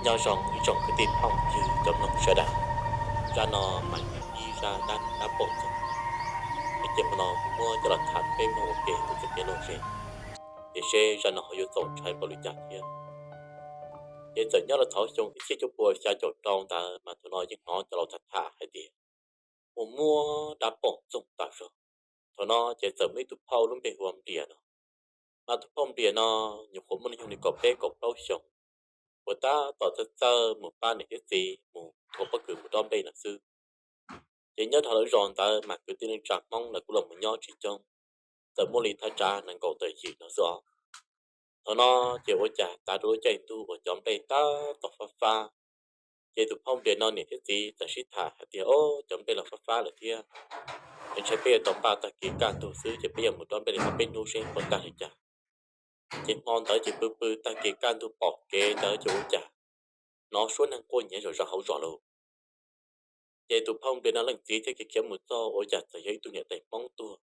Nyob zoo ib tsoom kwv tij phooj ywg cov mloog sawv daws, zaj no mas yog ib zaj dab neeg dab poj ntxoog, es ces hmo no kuv muab coj los tham peb mloog ua ke ua txoj kev lom zem, es seb zaj no ho yuav txaus ntshai npaum li cas thiab. Ces txawm nyob rau thaum xyoo ib txhiab cuaj pua xya caum rau ntawd mas thaum no yeej hnov cov laus tham tham hais tias ua muab dab poj ntxoog tas zog. Thaum no ces txawm muaj ib tug phauj lub npe hu ua Nplias no, mas tus phauj Nplias no nyuam qhuav muaj hnub nyoog li kaum peb kaum plaub xyoos, uas tab tom txawj txawj mus pab niam thiab txiv mus thua pob kws mus dob nplej no xwb. Ces nyob rau lawv zos ntawd mas kwv tij neej tsa Hmoob lawv kuj los mus nyob tsis coob, txawm muaj li thaj tsam nees nkaum tawm yim no xwb os. Thaum no ces ua cas tas rau lub caij ntuj uas cov nplej tab tom fab fab, ces tus phauj Nplias no niam thiab txiv txawm sib tham hais tias, Au, cov nplej los fab fab lawm thiab, es ntshai peb yuav tau npaj tag kis kaj ntug xwb ces peb yuav mus dob nplej li ob peb hnub seb puas tag li cas. Ces hmo ntawd ces pw pw tag kis kaj ntug pom kev ntawd ces ua cas hnov suab neeg quaj nyiav zom zaws hauv zos lauj. Ces tus phauj Nplias no leej txiv thiaj khiav khiav mus txog ua cas txawm yog ib tug niam tais Hmoob tuag.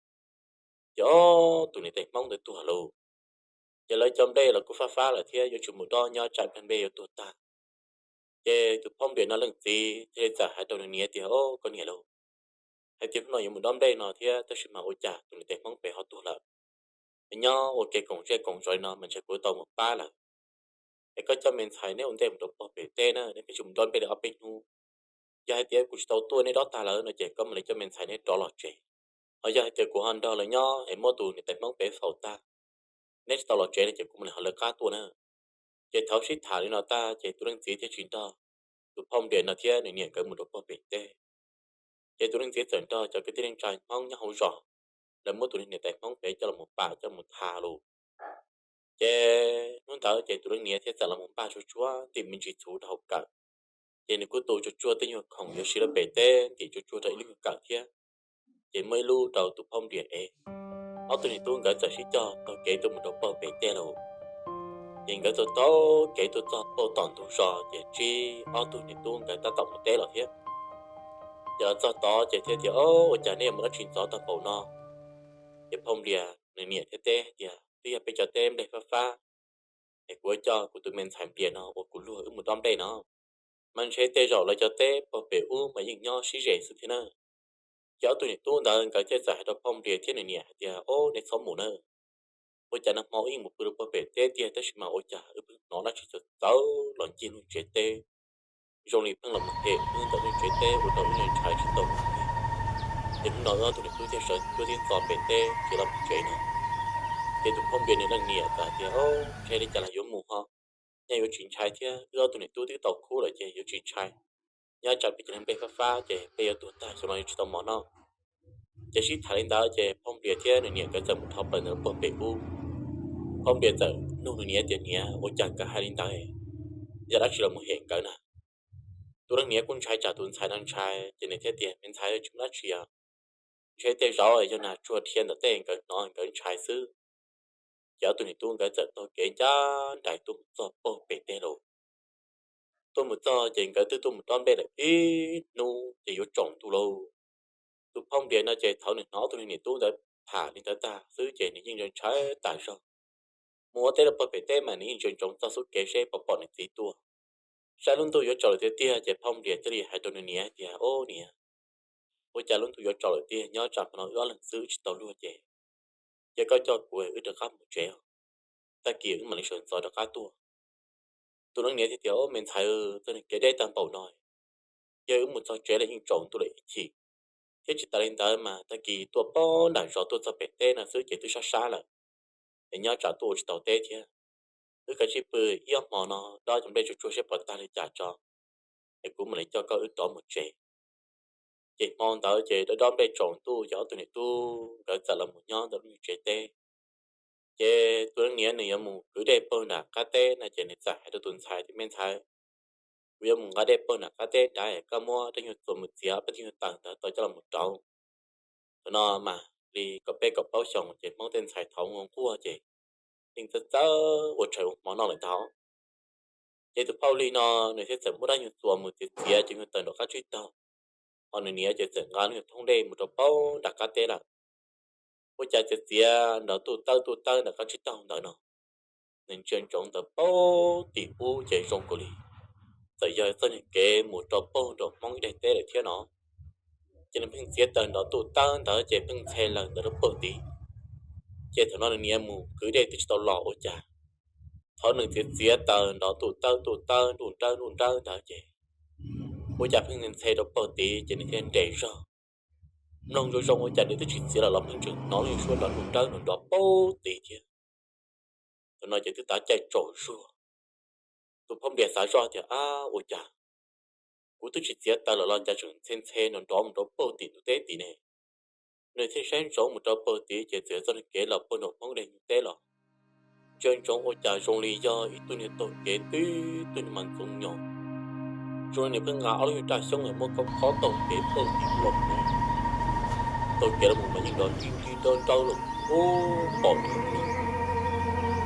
Ces ob tug niam tais Hmoob ntawd tuag lauj. Ces lawv cov nplej los kuj fab fab lawm thiab yuav tsum mus dob nyob tsam nplej yuav tuag tag. Ces tus phauj Nplias no leej txiv thiaj li txawm hais rau nws niam tias, Au, koj niam lauj, hais tias hnub no yuav mus dob nplej no thiab tab sis mas ua cas tus niam tais Hmoob pem ho tuag lawm. Es nyob ua ke koom zej koom zos li no mas ntshe kuv tau mus pab lawm. Es koj coj me ntxhais neb ua ntej mus rau pog pem teb na, neb pheej tsis mus dob nplej li ob peb hnub. Yog hais tias kuv tsis tau tuaj neb dob tag lawm no ces koj mam li coj me ntxhais neb rov los tsev. Ho yog hais tias kuv ho nrog lawv nyob es muab tus niam tais Hmoob pem faus tag, neb tsis tau los tsev no ces kuv mam li ho lawv qab tuaj na. Ces thaum sib tham li no tag ces tus leej txiv thiaj tsis nrog tus phauj Nplias no thiab nws niam nkawd mus rau pog pem teb. Ces tus leej txiv txawm nrog cov kwv tij neej tsa Hmoob nyob hauv zos, lawv muab tus niam tais Hmoob pem coj los mus pam coj mus tha lauj. Ces hnub ntawd ces tus leej niam thiaj txawm los mus npaj tsuag tsuag ntim me ntsis txhuv rau hauv kawm. Ces nws kuj tu tsuag tsuag tej nyuag khoom yuav siv rau pem teb ntim tsuag tsuag rau ib lub nyuag kawm thiab. Ces muab ib lub rau tus phauj Nplias ev. Ob tug niam tub nkawd txawm sib cog taug kev tuaj mus rau pog pem teb lauj. Ces nkawd taug taug kev tuaj txog pem tom ntug zos ces ntsib ob tug niam tub nkawd tab tom mus teb los thiab. Ces los txog tod ces thiaj tias, Au, ua cas neb yuav mus dab tsi ntxov tag npaum no? Ces phauj Nplias nws niam thiaj teb hais tias, Twb yog peb cov teb nplej fab fab, es kuv yuav coj kuv tus me ntxhais Nplias no ua kuv luag wb mus dob nplej no. Mas ntshe tej zaum lawv cov teb pog pem ub mas yeej nyob sib ze xwb thiab na. Ces ob tug niam tub ntawd nkawd thiaj txawm hais rau phauj Nplias thiab nws niam hais tias, Au, neb txhob mus na. Ua cas nag hmo wb yeej mus pw rau pog pem teb tiag tab sis mas ua cas wb pheej hnov dab tsi txawv txawv los ncig lub tsev teb, zoo li pheej los mus hem wb ntawm lub tsev teb ua rau wb ntshai tsis tau mus li. Ces hnub no wb ob tug niam tub thiaj sawv cuab tib txo pem teb khiav los mus tsev no. Ces tus phauj Nplias nws leej niam txawm hais tias, Au, ntshe li cas los yuav mus ho, yeej yuav tsis ntshai thiab, wb ob tug niam tub twb tau khub lawm ces yuav tsis ntshai. Nyob tsam peb cov neeg nplej fab fab ces peb yuav tuag tag xyoo no yuav tsis tau mov noj. Ces sib tham li ntawd ces phauj Nplias thiab nws niam nkawd txawm mus dhos plaws ntawm lub pog pem ub. Phauj Nplias txawm nug nws niam tias, Niam, ua cas koj hais li ntawd? Yog dab tsi los mus hem nkawd na? Tus leej niam kuj ntshai tsam tus ntxhais no ntshai ces nws thiaj tias, Me ntxhais, tsis muaj dab tsi os. Ntshe tej zaum yog nag tsuag dhia ntawm tej nkawd hnov nkawd ntshai xwb. Ces ob tug niam tub nkawd txawm taug kev ncaj nraim tuaj mus txog pog pem teb lauj. Tuaj mus txog ces nkawd twb tuaj mus dob nplej lawm ib hnub ces yuav tsaus ntuj lauj. Tus phauj Nplias no ces thaum nws hnov ob tug niam tub ntawd tham li ntawd tag xwb ces nws yeej ntshai tas zog. Mus ua teb rau pog pem teb mas nws yeej ntsia ntsoov txoj xub kev seb puas pom nws txiv tuaj. Saib lub ntuj yuav tsaus lawm tiag tiag ces phauj Nplias thiaj li hais rau nws niam tias, Au niam, ua cas lub ntuj yuav tsaus lawm tiag, nyob tsam hmo no wb ob leeg xwb tsis tau luag ces, ces koj coj kuv wb rov qab mus tsev, tag kis wb mam li sawv ntxov rov qab tuaj. Tus leej niam thiaj tias, Au me ntxhais, txoj kev deb tag npaum no, yog wb mus txog tsev los yeej tsaus ntuj lawm ib chim, thiab tsis tas li ntawd mas tag kis tuaj pem nram zos tuaj txog pem teb no xwb ces twb sab sab lawm. Es nyob tsam tuaj ua tsis tau teb thiab, wb kav tsij pw ib ob hmo no dob cov nplej tsuag tsuag seb puas tag li cas tso, es kuv mam li coj koj wb rov mus tsev. Ces hmo ntawd ces dob dob nplej tsaus ntuj ces ob tug niam tub nkawd txawm los mus nyob ntawm lub nyuag tsev teb. Ces tus leej niam nws yuav mus kwv dej pag nram qab teb no ces nws txawm hais rau tus ntxhais tias, Me ntxhais, kuv yuav mus nqa dej pag nram qab teb nrad, koj muab tej nyuag txuas mus txiav peb tej nyuag taws ntawd tau coj los rauv. Thaum no mas li kaum peb kaum plaub xyoos ces Hmoob tej ntxhais thaum ua nquag ces yeej txawj txawj ua tshais ua hmo noj lawm ntag. Ces tus phauj Lis no nws thiaj txawm muab dab nyuag txuas mus txiav txiav cov nyuag taws nram qab tsib taug, ho nws niam ces txawm nqa lub nyuag thoob dej mus rau pem nram qab teb lawm. Ua cas txiav txiav nrov tuj tawb tuj tawb nram qab tsib taug ntawd no, nws ntsia ntsoov ntawm pem tim ub ces zoo nkaus li txawm yog txoj kev mus rau puag nram Hmoob ib daim teb lawm thiab no. Ces nws pheej txiav taws nrov tuj tawb ntawd ces pheej ntxhe lawm ntawd rau puag tid. Ces thaum no nws niam mus kwv dej twb tsis tau los ua cas, thaum nws txiav txiav taws nrov tuj tawb tuj tawb nruj nrawb nruj nrawb ntawd ces ua cas pheej ntxhe rau puag tid ces nws thiaj nres zog mloog zoo zoo ua cas nws twb tsis txiav lawm los pheej tseem hnov lub suab nrov nruj nrawb nrov nrov puag tid thiab. Thaum no ces twb tav caij tsaus zuag, tus phauj Nplias xav zoj tias, Ab, ua cas kuv twb tsis txiav taws lawm los cas tseem ntxhe ntxhe nrov nrov mus rau puag tim ntug teb tid ne? Nws thiaj saib ntsoov mus rau puag tid ces txawm yog txoj kev los puag nram Hmoob daim teb los. Ntsia ntsoov ua cas zoo li yog ib tug niag taug kev tib tug niag mas ntxoov nyos, zoo li nws pheej nqa ob lub nyuag raj xyoob uas muab khob khob taug kev puag tim los. Taug kev los mus mas yeej nrov nrib nrib nrawb nrawb los ub pom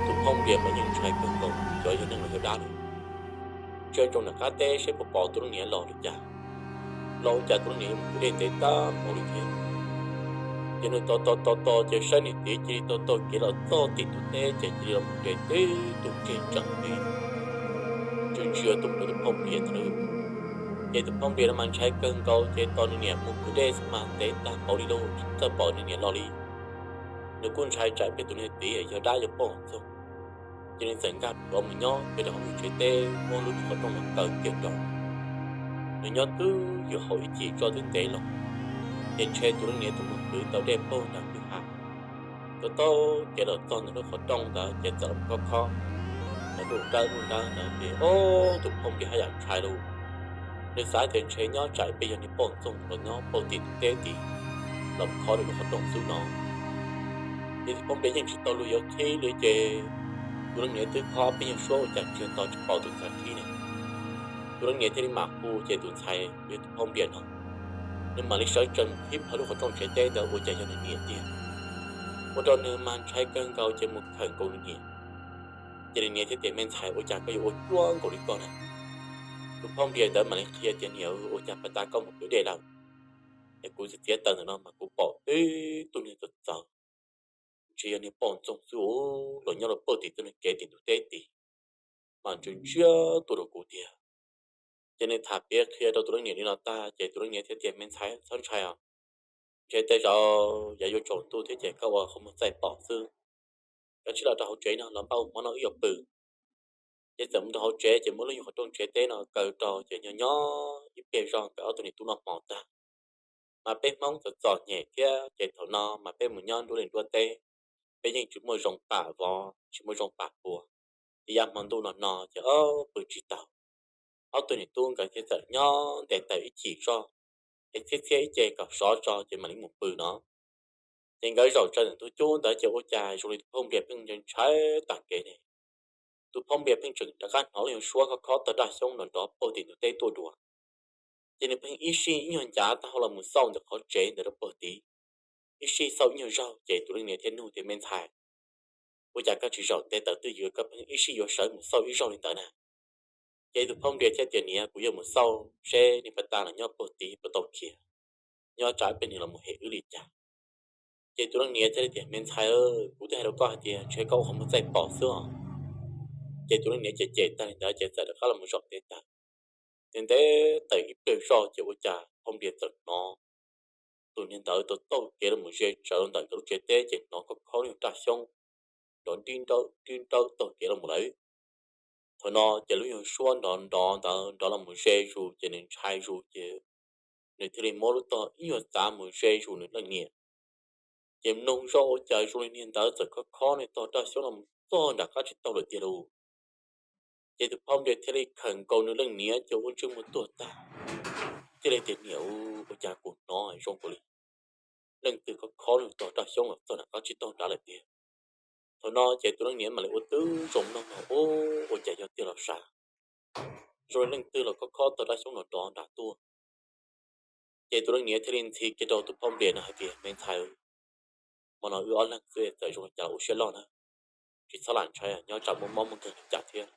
tus phauj Nplias mas yeej ntshai kawg nkaus xyov yog neeg los yog dab li. Ntsia ntsoov nram qab teb seb puas pom tus leej niam los li cas, los ua cas tus leej niam yuav mus kwv dej ntev tag npaum li thiab. Ces nws tos tos tos tos ces saib niag tid cia li taug taug kev los txog tim ntug teb ces cia li los mus nres tib tug tseg tseem tib, ntsia ntsia tuaj mus rau tus phauj Nplias ntag. Ces tus phauj Nplias no mas ntshai kawg nkaus ces tos nws niam mus kwv dej xwb mas ntev tag npaum li lauj tsis txawj pom nws niam los li. Nws kuj ntshai tsam peb tus niag tid yog dab yog poj ntxoog, ces nws txawm nkag plhuav mus nyob pem rau hauv lub tsev teb muab lub nyuag qhov rooj los kaw kiag rau. Nws nyob twb ywm hauv ib chim tso twb ntev los, ces ntshe tus leej niam tus mus kwv tau dej puag nram kwj ha, taug taug kev los txog ntawm lub qhov rooj ntawd ces txawm los khob khob nrov nruj nrawb nruj nrawb ntawd ces ob tus phauj Nplias haj yam ntshai lauj. Nws xav tias ntshe nyob tsam peb yog niag poj ntxoog los nyob puag tim ntug teb tid los khob rau lub qhov rooj xwb no. Ces tus phauj Nplias yeej tsis tau lus yuav qhib li ces tus leej niam twb khob peb nyuag suab ua cas tsis nto tsis pom tus ntxhais qhib ne. Tus leej niam thiaj li mam hu ces tus ntxhais uas yog tus phauj Nplias no, nws mam li sawv tsees qhib plho lub qhov rooj tsev teb ntawd ua cas yog nws niam tiag. Ua rau nws mas ntshai kawg nkaus ces mus khawm nkaus nws niam. Ces nws niam thiaj tias, Me ntxhais, ua cas koj yuav ua cuag nkaus li koj na? Tus phauj Nplias ntawd mam li qhia tias, Niam, ua cas pas tas koj mus kwv dej lawm es kuv txiav txiav taws ntawm no mas kuv pom tib tug niag txawv txawv, ntshe yog niag poj ntxoog xwb los nyob rau puag tim txoj kev tim ntug teb tid, mas ntsia ntsia tuaj rau kuv tiag. Ces nws tham piav qhia rau tus leej niam li no tag ces tus leej niam thiaj tias, Me ntxhais, txhob ntshai os, ntshe tej zaum yav yuav tsaus ntuj thiab ces koj ua qhov muag txaij pom xwb. Koj cia li los rau hauv tsev no los npaj ua hmo noj wb yuav pw. Ces txawm mus rau hauv tsev ces muab lub nyuag qhov rooj tsev teb no kaw rau ces nyob nyob ib pliag zog nkawd ob tug niam tub noj hmo tag, mas peb Hmoob txom txom nyem thiab ces thaum no mas peb mus nyob nruab liaj nruab teb, peb yeej tsis muaj zoo pam vov tsis muaj zoo pam pua. Ces yav hmo ntuj no no ces ob pw tsis taus, ob tug niam tub nkawd thiaj txawm nyob nte taws ib chim zog, es txhiab txhiab ib ce kom sov tso ces mam li mus pw no. Ces nkawd zaum tsaws ntawm ntug cub ntawd ces ua cas zoo li tus phauj Nplias pheej ntshai ntshai tag kev ne. Tus phauj Nplias pheej tseem rov qab hnov lub nyuag suab khob khob tog raj xyoob nrov nrov puag tim ntug teb tuaj dua. Ces nws pheej ib sij ib nyuag ncav taub hau los mus xauj ntawm qhov tsev ntawm rau puag tid, ib sij xauj ib nyuag zaug ces tus leej niam thiaj nug tias, Me ntxhais, ua cas koj tsis zaum nte taws twj ywm, koj pheej ib sij yuav sawv mus xauj ib zaug li ntawd na? Ces tus phauj Nplias thiaj tias, Niam, kuv yuav mus xauj seb niag pas tas los nyob puag tid puas tau khiav, nyob tsam peb nws los mus hem wb li cas. Ces tus leej niam thiaj li tias, Me ntxhais, kuv twb hais rau koj hais tias ntshe koj ua qhov muag txaij pom xwb os. Ces tus leej niam cem cem tag li ntawd ces txawm rov qab los mus zaum nte taws. Nws nte taws ib pliag zoj ces ua cas phauj Nplias txawm hnov tus niag ntawd taug taug kev los mus ze tsawv ntawm nkawd lub tsev teb ces hnov khob khob lub nyuag raj xyoob nrov nrib nrawb taug kev los mus lawm. Thaum no ces lub nyuag suab nrov nrov ntawd nrov los mus ze zus ces nws ntshai zus ces nws thiaj li muab lub tog ib nyuag txav mus ze zus nws leej niam. Ces mloog zoj ua cas zoo li niag ntawd txawm khob khob niag tog raj xyoob los mus txog nram qab tsib taug lawm tiag lauj. Ces tus phauj Nplias thiaj li khawm nkaus nws leej niam ces ua ntsej muag tuag tag, thiaj li tias, Niam, ua cas kuv hnov zoo nkaus li leej twg khob khob niag tog raj xyoob los txog nram qab tsib taug nrad lawm tiag. Thaum no ces tus leej niam mam li ua tib zoo mloog no, Ub, ua cas yog tiag los sav, zoo li leej twg los khob khob tog raj xyoob nrov nrov nram tuaj. Ces tus leej niam thiaj li ntxhi kiag rau tus phauj Nplias no hais tias, Me ntxhais, hmo no wb ob leeg xwb txawm zoo li cas los ua siab loj na, tsis txhob lam ntshai, nyob tsam muaj mob muaj nkeeg li cas thiab.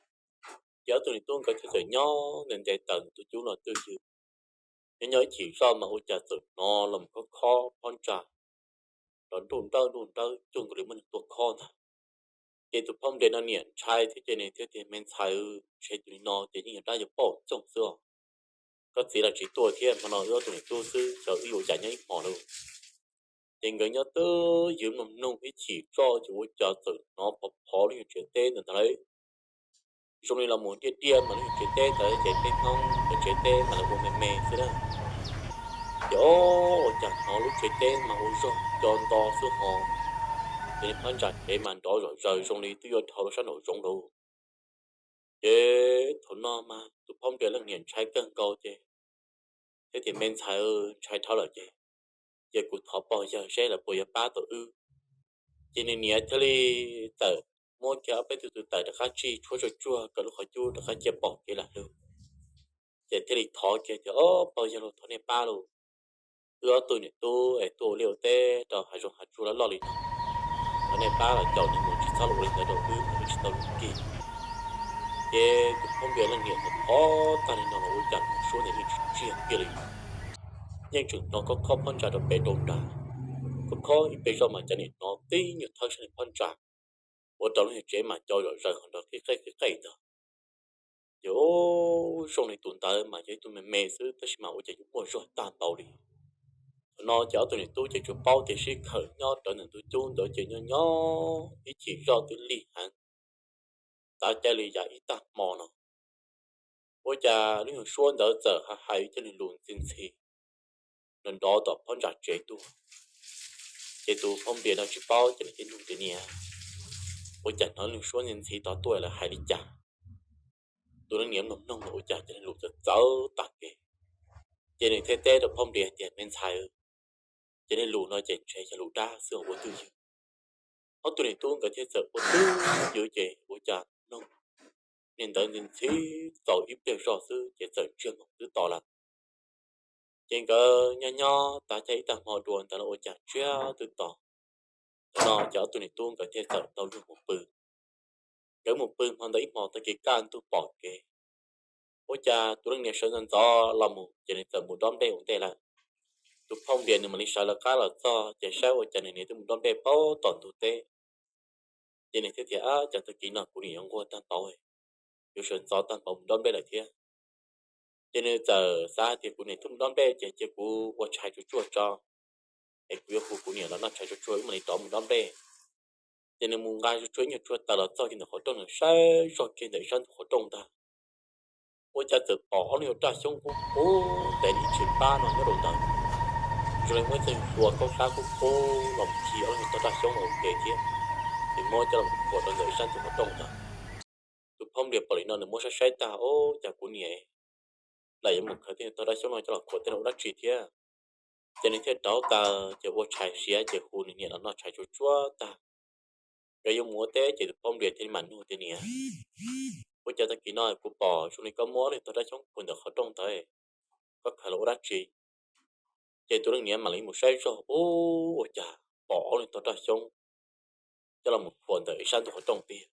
Ces ob tug niam tub nkawd thiaj txawm nyob nte nte taws ntawm tus cub no twj ywm. Nyob nyob ib chim zoj mas ua cas txawm hnov los mus khob khob phab ntsa, nrov nruj nrawb nruj nrawb cuag nkaus li muaj neeg tuaj khob ntag. Ces tus phauj Nplias no niam ntshai thiab ces nws thiaj tias, Me ntxhais, ntshe tus li no ces yeej yog dab yuav pauj cooj xwb os. Koj txiv los tsis tuaj thiab, hmo no wb ob tug niam tub xwb, xyov wb yuav ua cas nyob ib hmo lauj. Ces nkawd nyob twb ywv mloog mloog ib chim zoj ces ua cas txawm hnov phov phov lub nyuag tsev teb ntawd ntag lauj. Zoo li los mus diaj diaj mas lub nyuag tsev teb ntawd ces peb Hmoob cov tsev teb mas lawv ua me me xwb na. Ces o, ua cas hnov lub tsev teb mas ua zog co nto xwb ho. Ces niag phab ntsa tsev mas nrov zom zaws zoo li twb yuav dhau rau sab nraum zoov lauj. Ces thaum no mas tus phauj Nplias leej niam ntshai kawg nkaus ces thiaj tias, Me ntxhais, ntshai dhau lawm ces cia kuv thov pog yawg seb lawv puas yuav pab tau wb. Ces nws niam thiaj li txawm muab kiag ob peb tug tw tawm rov qab tsij tshuab tsuag tsuag kom lub qhov cub rov qab cia pom kev lam lug. Ces thiaj li thov kiag tias, O, pog yawg lauj, thov nej pab lauj. Wb ob tug niam tub es tuaj ua liaj ua teb rau hav zoov hav tsuag loj loj li no, thov nej pab los caum nws mus, tsis txhob los ua li ntawd rau wb, wb tsis tau luag kiag. Ces tus phauj Nplias leej niam thov tag li no los ua cas suab ntawd yeej tsis tsiag kiag li. Yeej tseem hnov khob khob phab ntsa rau pem rau nrad. Khob khob ib pliag zoj mas cas nim hnov tib nyuag thawb sab niag phab ntsa, ua rau lub nyuag tsev mas co zom zaws ho nrov qib qeej qib qeej ntag. Ces zoo li tus ntawd mas yog ib tug me me xwb tab sis mas ua cas yuav muaj zog tag npaum li. Thaum no ces ob tug niam tub ces tsuas paub tias sib khawm nyob rawv ntawm ntug cub ntawd ces nyob nyob ib chim zoj twb lig heev, tav caij li yav ib tag hmo no, ua cas lub nyuag suab ntawd txawm hais hais ib co lus ntxhi ntxhi nrov nrov tom phab ntsa tsev tuaj. Ces tus phauj Nplias no tsis paub ces nws thiaj nug tias, Niam, ua cas hnov lub suab ntxhi ntxhi tod tuaj lawv hais li cas? Tus leej niam mloog mloog los ua cas cov lus txawv txawv tag kev. Ces nws thiaj teb rau phauj Nplias tias, Me ntxhais, ces niag lus no ces ntshe yog lus dab xwb ua twj ywm. Ob tug niam tub nkawd thiaj txawm ua twj ywm ces ua cas mloog niag ntawd ntxhi ntxhi txaus ib pliag zog xwb ces txawm ntsiag moog twb to lawm. Ces nkawd nyob nyob tav caij ib tag hmo dua ntawd los ua cas ntsiag twb to. Thaum no ces ob tug niam tub nkawd thiaj txawm tau luag mus pw. Nkawd mus pw hmo ntawd ib hmos tag kis kaj ntug pom kev, ua cas tus leej niam sawv ntxov ntxov los mus ces nws txawm mus dob nplej ua ntej lawm. Tus phauj Nplias nws mam li sawv lawv qab los txog ces saib ua cas nws niam twb mus dob nplej paub tom ntug teb. Ces nws thiaj tias, Ab, cas tag kis no kuv niam yuav nquag tag npaum, yuav sawv ntxov tag npaum mus dob nplej lawm thiab. Ces nws txawm xav hais tias, Kuv niam twb mus dob nplej ces cia kuv ua tshais tsuag tsuag tso, es kuv yuav hu kuv niam los noj tshais tsuag tsuag wb mam li rov mus dob nplej. Ces nws mus nqa tsuag tsuag ib nyuag tshuaj taws los txog kiag ntawm qhov rooj, nws saib zog kiag ntawm ib sab ntug qhov rooj ntag, ua cas txawm pom ob lub nyuag raj xyoob qub qub ntev li ib tshim pab no nyob rau ntawd, zoo li muaj ib txoj hlua kaub hlab qub qub los khi ob lub nyuag tog raj xyoob ua ke thiab, ces muab coj los khuam rau ntawm ib sab ntug qhov rooj ntag. Tus phauj Nplias pom li no nws muab saib saib tag, Ub, cas kuv niam lam yuav mus khaws tej tog raj xyoob no coj los khuam tej no ua dab tsi thiab? Ces nws thiaj rauv taws ces ua tshais siav ces hu nws niam los noj tshais tsuag tsuag tag, nkawd yuav mus ua teb ces tus phauj Nplias thiaj li mam nug tias, Niam, ua cas tag kis no kuv pom zoo li koj muab ob lub tog raj xyoob khuam ntawm qhov rooj ntawd, koj khaws los ua dab tsi? Ces tus leej niam mam li mus saib zog, Ub, ua cas pom ob lub tog raj xyoob coj los mus khuam ntawm ib sab ntug qhov rooj tiag.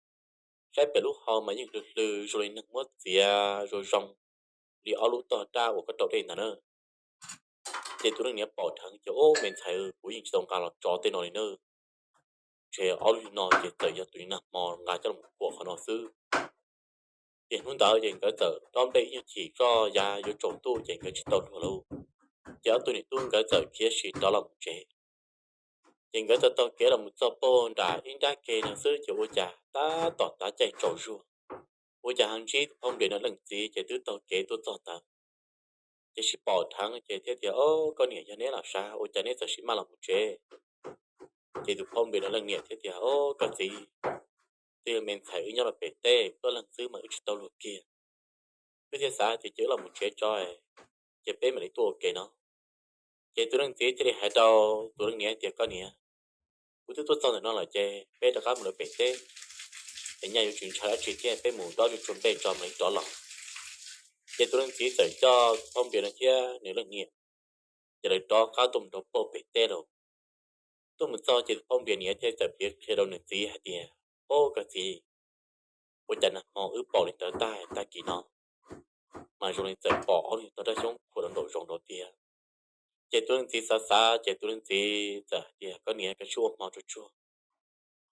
Saib pem lub hau mas yeej hlwb hlwb zoo li neeg muab txiav zoo zoo li ob lub tog raj uas koj rau dej ntag na. Ces tus leej niam pom dheev ces, Ub, me ntxhais, kuv yeej tsis tau nqa los tso tej no li na. Ntshe ob lub no ces txawm yog tus niag nag hmo nqa coj los khuam qhov no xwb. Ces hnub ntawd ces nkawd txawm dob nplej ib nyuag chim zoj yav yuav tsaus ntuj ces nkawd tsis tau luag lauj. Ces ob tug niam tub nkawd txawm khiav sim rov los mus tsev. Ces nkawd tau taug kev los mus txog puag nram ib nrab ke no xwb ces ua cas tab tom tav caij tsaus zuag, ua cas ho ntsib tus phauj Nplias no leej txiv ces twb taug kev tuaj txog ntawd. Ces sib pom dheev ces thiaj tias, Ob, koj niam, yog neb los sav, ua cas neb txawm sim maj los mus tsev? Ces tus phauj Nplias no leej niam thiaj tias, Ob, koj txiv, twb yog me ntxhais wb nyob rau pem teb, koj leej xwb mas wb tsis tau luag kiag. Wb thiaj xav tias cia wb los mus tsev tso, ces peb mam li tuaj ua ke no. Ces tus leej txiv thiaj li hais rau tus leej niam tias, Koj niam, kuv twb tuaj txog ntawm no lawm ces peb rov qab mus lawm pem teb, es nyaj yuav tsis ntshai dab tsi thiab, peb mus dob tsuag tsuag nplej tso mam li rov los. Ces tus leej txiv txawm coj tus phauj Nplias no thiab nws leej niam, ces lawv rov qab tuaj mus rau puag pem teb lawm. Tuaj mus txog ces tus phauj Nplias niam thiaj txawm piav qhia rau nws txiv hais tias, Ob, koj txiv, ua cas nag hmo wb pom li ntawd tag, tag kis no mas zoo li txawm pom ob lub tog raj xyoob khuam rau nraum zoov rau tiag. Ces tus leej txiv xav xav ces tus leej txiv txawm hais tias, Koj niam, koj sim ua hmo tsuag tsuag,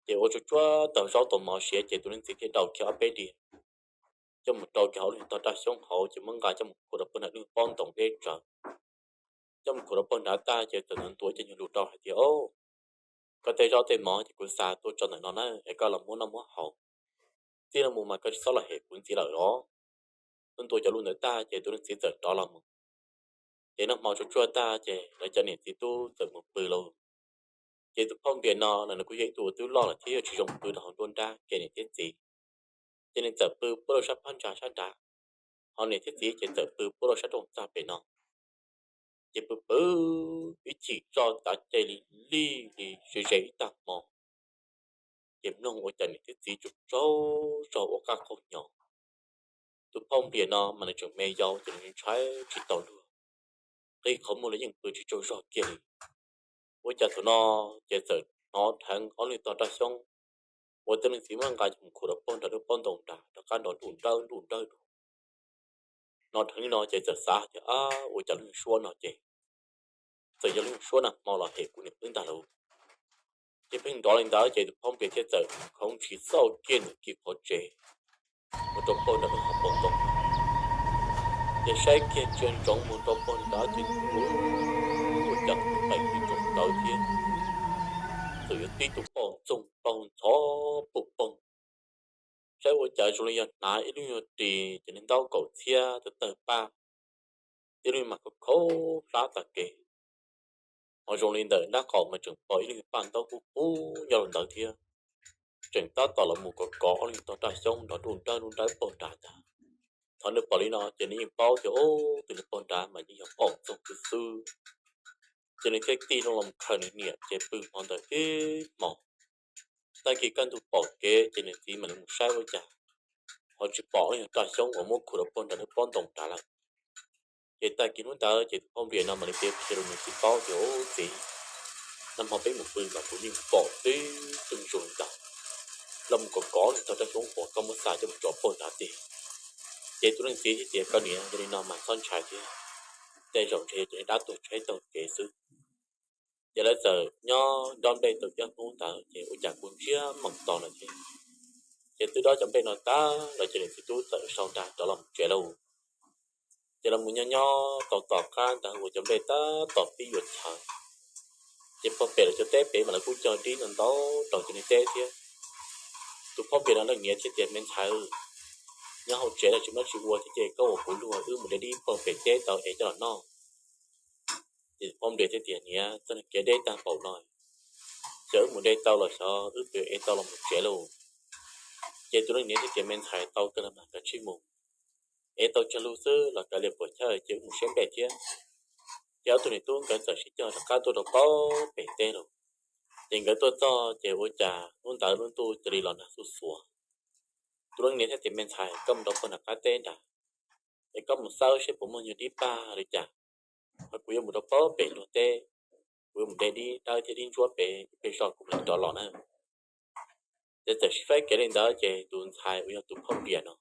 Ces ua tsuag tsuag tau zaub tau mov siav ces tus leej txiv thiaj rau kiag ob peb diav coj mus rau kiag hauv lub tog raj xyoob hauv ces muab nqa coj mus khuam rau pem nram lub pob ntoo deb tsawv. Coj mus khuam rau pem nrad tag ces txawm ntuav cov nyuag lus rau hais tias, Au, koj tej zaub tej mov ces kuv xa tuaj tso ntawm no na, es koj los muab noj muab haus. Txij no mus mas koj tsis txhob los hem kuv ntxiv lawm os. Nws ntuav cov lus ntawd tag ces tus leej txiv txawm rov los mus. Ces noj hmo tsuag tsuag tag ces lawv cov niam txiv tub txawm mus pw lauj. Ces tus phauj Nplias no los nws kuj yog ib tug uas twb loj lawm thiab yog tsis zoo pw rau hauv nruab nrab kiag niam thiab txiv. Ces nws txawm pw puab rau sab phab ntsa sab nrad, ho niam thiab txiv ces txawm pw puab rau sab rooj txaj pem no. Ces pw pw ib chim zoj tav caij li lig li ze ze ib tag hmo, ces mloog ua cas niam thiab txiv tsaug tsaug ua qaj qaug hnyo. Tus phauj Nplias no mas nws tseem me yau ces nws ntshai tsis tau luag, qhib qhov muag los yeej pw tsis tsaug zog kiag li. Ua cas thaum no ces txawm hnov dheev ob lub tog raj xyoob uas tus leej txiv muab nqa coj mus khuam rau pem nrad lub pob ntoo nrad rov qab nrov nruj nrawj nruj nrawj dua. Hnov dheev li no ces txawm xav tias, Ab, ua cas lub suab no ces txawm yog lub suab nag hmo los hem kuv niam wb ntag lauj. Ces pheej nrov li ntawd ces tus phauj Nplias thiaj txawm khoov ntshis xauj kiag nws kiag qhov tsev mus rau pem nrad lub hauv paus ntoo. Ces saib kiag ntsia ntsoov mus rau pem nrad ces ua cas pem tsoom ntawd thiab txawm yuav tib tug poj ntxoog paug ntxhov pum poog. Saib ua cas zoo li yog hnav ib lub nyuag ris ces ntaub kaum txhiab tawg tawg paj, tib lub mas khov khov hlab tas kev. Ho zoo li ntawm nraub qaum mas tseem pom ib lub nyuag paj ntaub kub qub nyob rau ntawd thiab. Tseem tab tom los mus kov kov ob lub nyuag tog raj xyoob nrov nruj nrawj nruj nrawj pem nrad ntag. Thaum nws pom li no ces nws yeej paub tias tus niag pem nrad mas yeej yog poj ntxoog xwb xwb. Ces nws thiaj tig loo los khaws nws niam ces pw hmo ntawd ib hmos. Tag kis kaj ntug pom kev ces nws txiv mam li mus saib ua cas ho tsis pom lub nyuag raj xyoob uas muab khuam rau pem nrad lub pob ntoo nrad lawm. Ces tag kis hnub ntawd ces tus phauj Nplias no mam li piav qhia rau nws txiv paub tias, Ub txiv, nag hmo peb mus pw mas kuv yeej pom tib tug zoo li ntawd los mus kov kov lub tog raj xyoob uas koj muab xa coj mus tso pem nrad tiag. Ces tus leej txiv thiaj tias, Koj niam, yog li no mas txhob ntshai thiab, tej zaum ntshe yog cov niag dab tuag tshaib taug kev xwb. Ces lawv txawm nyob dob nplej tau ib hnub ntawd ces ua cas kuj ntsiag meem to lawm thiab. Ces twb dob cov nplej no tag lawm ces niam txiv tub txawm sau nra rov los mus tsev lauj. Ces los mus nyob nyob tau tom qab ntawd uas cov nplej tab tom pib yuav chaw, ces pog pem lawv cov teb pem mas lawv kuj cog dib ntau ntau rau cov niag teb thiab. Tus phauj Nplias no leej niam thiaj tias, Me ntxhais, nyob hauv tsev no tsis muaj dab tsi ua thiab ces koj ua kuv luag wb mus de dib pog pem teb tau es coj los noj. Ces tus phauj Nplias thiaj tias, Niam, txoj niag kev deb tag npaum no, xyov wb mus de tau los xyov wb puas ev tau los mus tsev lauj. Ces tus leej niam thiaj tias, Me ntxhais, tau kawg los mas kav tsij mus, ev tau tsawg lub xwb los kav liam puas chawj ces wb mus saib nplej thiab. Ces ob tug niam tub nkawd txawm sib cog rov qab tuaj rau pem teb lawm. Ces nkawd tuaj txog ces ua cas hnub ntawd lub ntuj cia li los nag xuj xuav. Tus leej niam thiaj tias, Me ntxhais, koj mus rau pem nram qab teb nrad es koj mus xawb seb puas muaj nyuag dib pag li cas, ho kuv yuav mus rau pem luag teb, kuv yuav mus de dib dawb thiab dib ntsuab pem ib pliag zog kuv mam li rov los na. Ces txawm sib faib kev li ntawd ces tus ntxhais uas yog tus phauj Nplias no,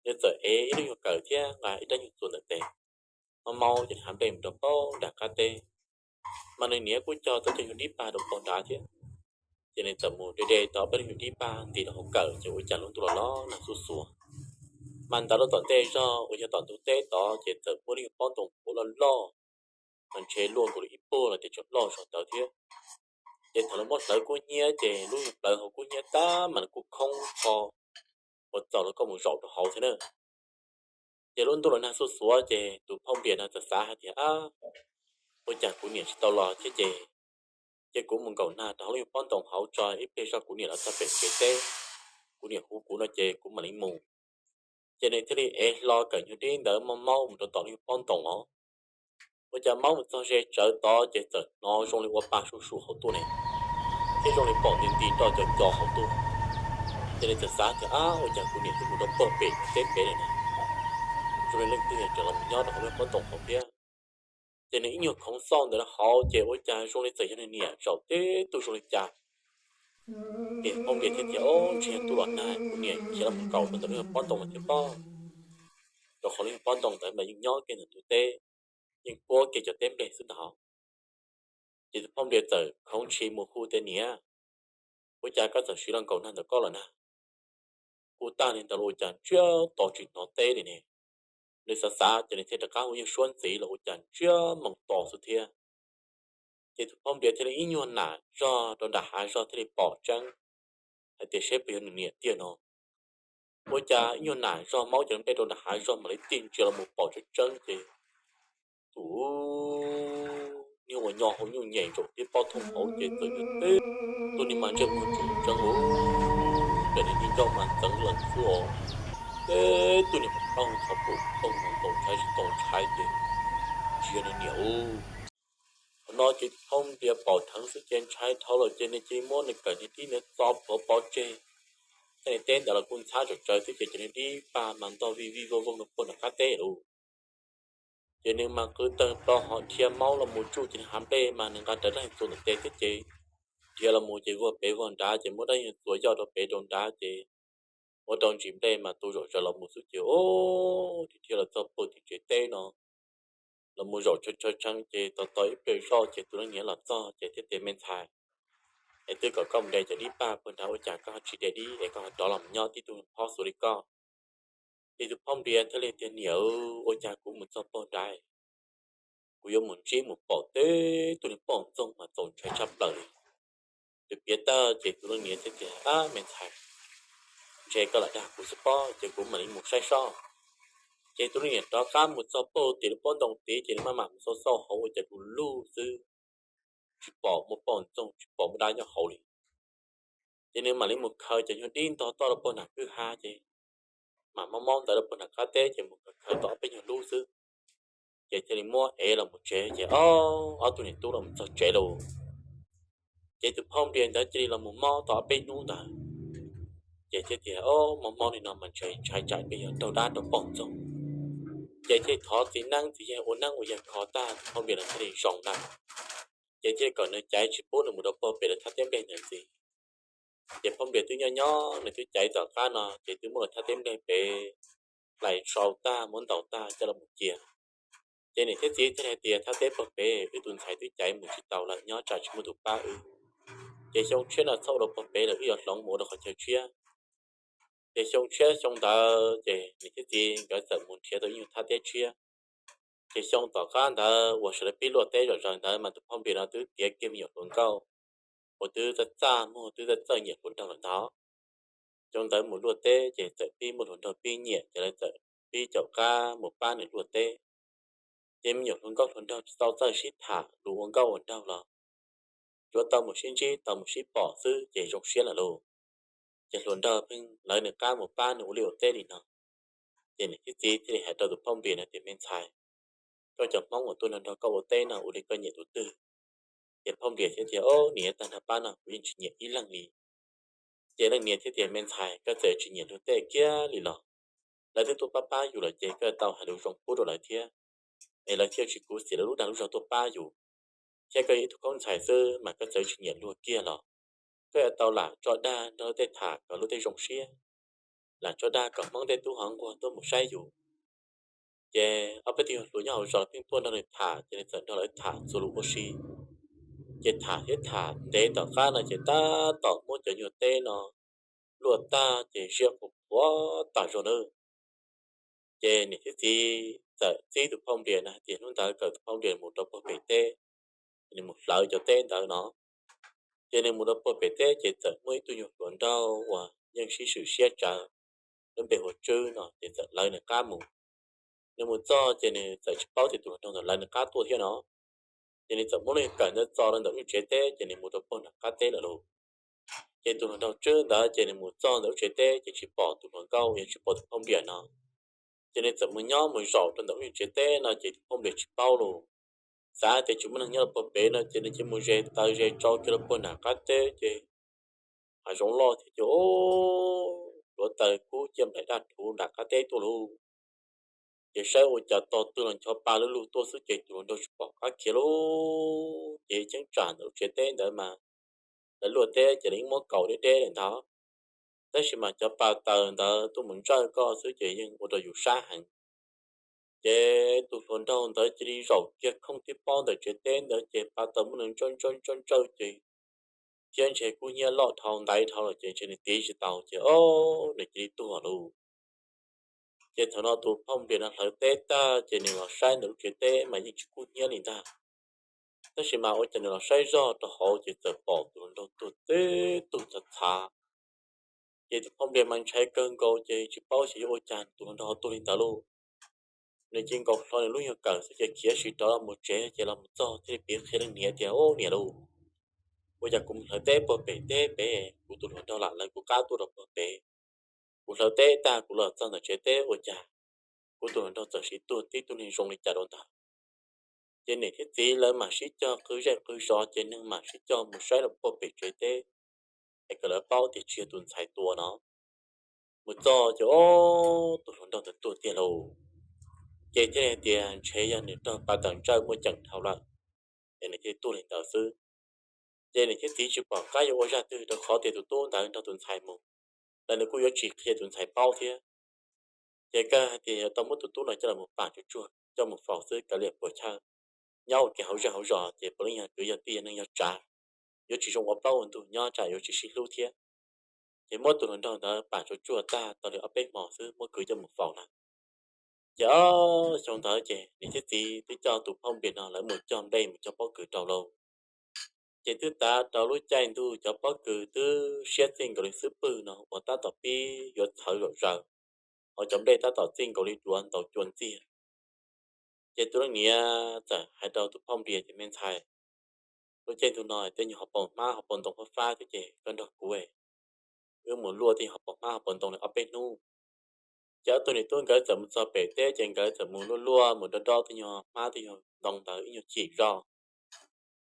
nws txawm ev ib lub nyuag kawm thiab nqa ib rab nyuag txuas ntawm tes, maub maub ces nws hnav nplej mus rau pem nram qab teb. Mas nws niam kuj cog tau cov nyuag dib pag rau pem nrad thiab. Ces nws txawm mus de de tau peb lub nyuag dib pag ntim rau hauv kawm ces ua cas lub ntuj los los nag xuj xuav. Mas ntawd rau tom ntej zog uas yog tom ntug teb tod ces txawm muaj lub nyuag pob ntoo puav loj loj, mas ntshe luaj nkaus li ib puag los tias tseem loj zog ntawd thiab. Ces thaum lawv muab hlawv kub hnyiab ces lub nyuag plawv hauv kub hnyiab tab mas nws kuj khoob kho ua txaus los koj mus zaum rau hauv thiab na. Ces lub ntuj los nag xuj xuav ces tus phauj Nplias no txawm xav hais tias, Ab, ua cas kuv niam tsis tau los thiab ces, ces kuv mus nkaum nag rau hauv lub nyuag pob ntoo hauv tso ib pliag zog kuv niam los txog pem kev teb, kuv niam hu kuv no ces kuv mam li mus. Ces nws thiaj li ev hlo kawm nyuag dib ntawd maub maub mus rau tom lub nyuag pob ntoo os. Ua cas maub mus txog ze tsawv tod ces txawm hnov zoo li ua pa su su hauv tuaj ne, thiab zoo li pom nti nti nroj co co hauv tuaj. Ces nws txawm xav tias, Ab, ua cas kuv niam twb mus rau pem teb pem lawm na, zoo li leej twg tseem los nyob rau hauv lub pob ntoo hauv thiab. Ces nws ib nyuag khoov xauj ntawm rau hauv ces ua cas zoo li txawm yog nws niam zaum tib tug zoo li cas. Ces phauj Nplias thiaj tias, Ob, ntshe ntuj los nag kuv niam khiav los mus nkaum rau ntawm lub pob ntoo no thiab pob. Rau qhov lub pob ntoo ntawd mas yeej nyob kiag ntawm ntug teb, yeej puab kiag cov teb nplej xwb ntag. Ces tus phauj Nplias txawm khoov ntshis mus hu tias, Niam, Ua cas koj txawm siv los nkaum nag ntawm koj lawm na? Kuj tag li ntawd los ua cas ntsiag to tsis hnov teb li ne? Nws xav xav ces nws thiaj rov qab hu yeej suab ntxiv los ua cas ntsiag moo to xwb thiab. Ces tus phauj nplias thiaj li ib nyuag nam zog rau nram hav zog thiaj li pom tseeb hais tias seb puas yog nws niam tiag no. Ua cas ib nyuag nam zog maub cov nplej rau nram hav zog mam li tig ntsia los mus pom tseeb tseeb ces tus niag uas nyo hauv nyuj nyem ntsaum tib pob thooj hauv ces txawm yog tib tug niag mas ntsej muag tseem ntseeb ua, ntawm niag ncauj mas ntxeev lawm xwb os. Tib tug niag mas qab hu txhov pum phooj mas txaus ntshai tsis txaus ntshai ces tsis yog nws niam ub. Thaum no ces tus phauj nplias pom dheev xwb ces ntshai dhau lawm ces nws cia li muab nws kawm niag dib ntawd txo plhuav pov tseg. Tej niag teb ntawd los kuj ntxhab tsawv tsawv xwb ces cov niag dib pag mas ntog vij vij voog voog rau puag nram qab teb lauj. Ces nws mas qw tawg plaws ho dhia maub los mus tsuj cov niag hav nplej mas nws nqa rawv dab txuas ntawm tes thiab ces dhia los mus ces vog pem vog nrad ces muab dab txuas yoj rau pem rau nrad ces ua rau ntsis nplej mas tu zaum zaws los mus xwb ces o, dhia dhia los txog puag tim tsev teb no los mus zaum tshee tshee tshee ces tos tos ib pliag zoj ces tus leej niam los txog ces thiaj tias, Me ntxhais, es twb kom koj mus de cov dib pag puag nrad ua cas koj ho tsis de dib es koj ho rov los mus nyob tib tug phob xuav li koj? Ces tus phauj nplias thiaj li tias, Niam, ua cas kuv mus txog puag nrad kuv yuav mus ntsib mus pom tib tug niag poj ntxoog mas txaus ntshai tshaj plaws li. Tus piav tag ces tus leej niam thiaj tias, Ab me ntxhais, ntshe koj lam dag kuv xwb pob, ces kuv mam li mus saib seb. Ces tus leej niam rov qab mus txog puag tim lub pob ntoo tid ces nws maj mam mus xauj xauj hauv ua cas du lug xwb, tsis pom muaj poj ntxoog tsis pom muaj dab nyob hauv li. Ces nws mam li mus khaws cov nyuag dib ntog toj rau puag nram kwj ha ces mam mob mob ntawd rau puag nram qab teb ces mus khaws khaws tau ob peb nyuag lub xwb. Ces thiaj li muab ev los mus tsev ces ob, ob tug niam tub los mus txog tsev lauj. Ces tus phauj nplias ntawd cia li los mus mob tau ob peb hnub ntawd. Ces thiaj tias, Ob, mob mob li no mas ntshe ntshai tsam npe yog raug dab raug poj ntxoog. Ces thiaj thov txiv neeb txiv yaig ua neeb ua yaig kho tag tus phauj nplias no thiaj li zoo na. Ces thiaj kom nws caiv tsis pub nws mus rau puag pem lawv thaj teb nplej ntawd ntxiv. Ces phauj nplias twb nyob nyob nws twb caiv tom qab no ces twb muab lawv thaj teb nplej pem hlais sau tag muab ntaus tag coj los mus cia. Ces niam thiab txiv thiaj li hais tias, Thaj teb puag pem wb tus ntxhais twb caiv mus tsis tau lawm, nyob tsam tsis muaj tus pab wb. Ces xyoo tshiab no txhob ua rau puag pem lawm, wb yuav hloov mus ua rau qhov chaw tshiab. Ces xyoo tshiab xyoo ntawd ces niam thiab txiv nkawd txawm mus nrhiav tau ib nyuag thaj teb tshiab. Ces xyoo tom qab ntawd uas sawv daws pib luaj teb zom zaws ntawd mas tus phauj nplias no twb tiav kiag me nyuam hluas nkauj uas twb txaj txaj muag twb txawj txawj nyiam hluas nraug lawm ntag. Xyoo ntawd mus luaj teb ces txawm pib muaj hluas nraug pib nyiam ces lawv txawm pib caum qab mus pab nws luaj teb. Ces me nyuam hluas nkauj hluas nraug tsis tau txawj sib tham lus ua nkauj ua nraug los tsuav tau mus sib ntsib tau mus sib pom xwb ces zoo siab lawm lauj. Ces hluas nraug pheej lawv nws qab mus pab nws ua liaj ua teb li no. Ces niam thiab txiv thiaj li hais rau tus phauj nplias no tias, Me ntxhais, koj cov Hmoob uas tuaj nrog koj ua teb no ua li koj nyiam tus twg? Ces phauj nplias thiaj tias, Ob, niam, tag nrho pab no kuv yeej tsis nyiam ib leeg li. Ces leej niam thiaj tias, Me ntxhais, koj txawm tsis nyiam luag tej kiag li los? Lawv twb tuaj pab pab yus lawm ces koj tau hais lus zoo pub rau lawv thiab, es lawv thiaj tsis khuv xim lawv lub dag lub zog tuaj pab yus. Thiab koj yog ib tug koob ntxhais xwb mas koj txawm tsis nyiam luag kiag los koj yuav tau lam tso dag nrog luag tej tham kom luag tej zoo siab, lam tso dag kom Hmoob tej tub hov nquag tuaj mus saib yus. Ces ob peb tug hluas nyob hauv zos pheej tuaj nrog nws tham ces nws txawm nrog lawv tham txuas lus ua si. Ces tham thiab tham ntev tom qab no ces tab tom muab cov nyuag teb no luaj tag ces ziab qhuav qhuav tag zog nawb. Ces niam thiab txiv txawm txib tus phauj nplias no hais tias hnub ntawd kom tus phauj nplias mus rau puag pem teb, nws mus hlawv cov teb ntawd no. Ces nws mus rau puag pem teb ces txawm muaj ib tug nyuag hluas nraug uas yeej sib swm siab tsawv, lub npe hu ua Tswb no ces txawm lawv nws qab mus. Nws mus txog ces nws txawm tsis paub tias tus hluas nraug ntawd lawv nws qab tuaj thiab no. Ces nws txawm muab lub kawm ntawd txo rau ntawm lub tsev teb ces nws mus rau puag nram qab teb lawm lauj. Ces tus hluas nraug Tswb ntawd ces nws mus txog ntawm lub tsev teb ces tsis pom tus hluas nkauj yog tsis pom tus phauj nplias no. Ces nws txawm mus nyob mus zaum rau ntawm lub tsev teb no ces tus phauj nplias tsis paub lauj. Xav tias tsis muaj neeg nyob rau puag pem no ces nws cia li mus ze taws ze tsau kiag rau puag nram qab teb ces hav zoov loj thiab ces hluav taws kub ciaj nplaim daj rhuv nram qab teb tuaj lauj. Ces saib ua cas tos twg los nchov pa lug lug tuaj xwb ces tus hluas nraug tsis pom qab khiav lauj. Ces cheeb tsam ntawm lub tsev teb ntawd mas lawv luaj teb ces lawv yeej muab kaus deb deb lawm ntag. Tab sis mas cov pa taws ntawd tuaj mus ntsawj koj xwb ces yeej ua rau yus sab heev. Ces tus hluas nraug ntawd cia li zaum kiag khooj tib pob ntawm tsev teb ntawd ces pa taws muab nws ntsawj ntsawj ntsawj ntsawj ces thiab ntshe kub hnyiab loj dhau ntaiv dhau lawm ces ntshe nws tiv tsis tau ces o, nws cia li tuag lauj. Ces thaum no tus phauj nplias no hlawv teb tag ces nws los saib ntawm lub tsev teb mas yeej tsis kub hnyiab li ntag. Tab sis mas ua cas nws los saib zog rau hauv ces txawm pom tus hluas nraug tuag tib tug txhav txhav. Ces tus phauj nplias mas ntshai kawg nkaus ces tsis paub xyov yuav ua cas tus hluas nraug ho tuag li ntawd lauj. Nws cia li nkaus hlo nws lub nyuag kawm xwb ces khiav sim rov los mus tsev ces los mus txog thiaj li piav qhia leej niam tias, Ub niam lauj, ua cas kuv mus hlawv teb puag pem teb pem, kuv tus hluas nraug lam lawv kuv qab tuaj rau puag pem. Kuv hlawv teb tag kuv los txog ntawm tsev teb ua cas kuv tus hluas nraug txawm sim tuag tib tug neeg zoo li cas rau ntawd. Ces niam thiab txiv lawv mam sib cog qw zej qw zos ces neeg mam sib cog mus saib rau puag pem tsev teb es kom lawv paub tias tsis yog tus ntxhais tua no. Mus txog ces o, tus hluas nraug ntawd tuag tiag lauj. Ces thiaj li tias ntshe yog nws raug pa tawm ntsawj muaj ceem dhau lawm es nws thiaj tuag li ntawd xwb. Ces niam thiab txiv tsis pom qab yuav ua zaj twg rau qhov tias tus tub ntawd nrog tus ntxhais mus, lawv nws kuj yuav tsis qhia tus ntxhais paub thiab. Ces kawg hais tias yuav tau muab tus tub no coj los pam tsuag tsuag coj mus faus xwb kav liam puas chawj. Nyob ua ke hauv zej hauv zos ces puav leej yog kwv yog tij yog neej yog tsav, yuav tsis zoo ua plaub ua ntug nyob tsam yuav tsis sib hlub thiab. Ces muab tus hluas nraug ntawd pam tsuag tsuag tag tau li ob peb hmo xwb muab kwv coj mus faus lawm. Ces ob xyoo ntawd ces niam thiab txiv twb coj tus phauj nplias no lawv mus cog nplej mus cog pob kws rau lauj. Ces twb tav rau lub caij ntuj cov pob kws twb siab txij nkaus li xub pwg no uas tab tom pib yuav txhawv zom zaws, hos cov nplej tab tom txij nkaus li duav ntaus cua ntxiag. Ces tus leej niam txawm hais rau tus phauj nplias tias, Me ntxhais, lub caij ntuj no tej nyuag hauv paus hmab hauv paus ntoo fab fab thiab ces koj nrog kuv wb mus luaj tej nyuag hauv paus hmab hauv paus ntoo li ob peb hnub. Ces ob tug niam tub nkawd txawm mus txog pem teb ces nkawd txawm mus luaj luaj mus dob dob tej nyuag hmab tej nyuag ntoo ntawd ib nyuag chim zoj.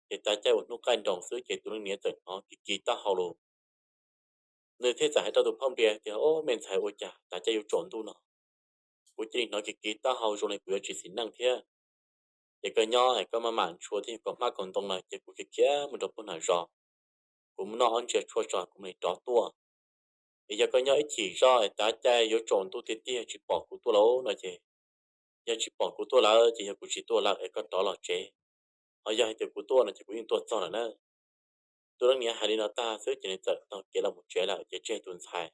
Ces tav caij uas hnub qaij nroos xwb ces tus leej niam txawm hnov kiv kiv taub hau los. Nws thiaj txawm hais rau tus phauj nplias tias, Ob, me ntxhais, ua cas tav caij yuav tsaus ntuj no kuv cia li hnov kiv kiv taub hau zoo li kuv yuav tsis xis neej thiab. Ces koj nyob es koj maj mam ntshua tej nyuag kaus hmab kaus ntoo no ces kuv khiav khiav mus rau puag nram zos, kuv mus noj ob ntsia tshuaj tso kuv mam li rov tuaj. Es yog koj nyob ib chim zoj es tav caij yuav tsaus ntuj tiag tiag tsis pom kuv tuaj lawm no ces, yog tsis pom kuv tuaj lawm ces yog kuv tsis tuaj lawm es koj rov los tsev. Ho yog hais tias kuv tuaj no ces kuv yeej tuaj txog lawm na. Tus leej niam hais li no tag xwb ces nws txawm taug kev los mus tsev lawm ces tseg tus ntxhais,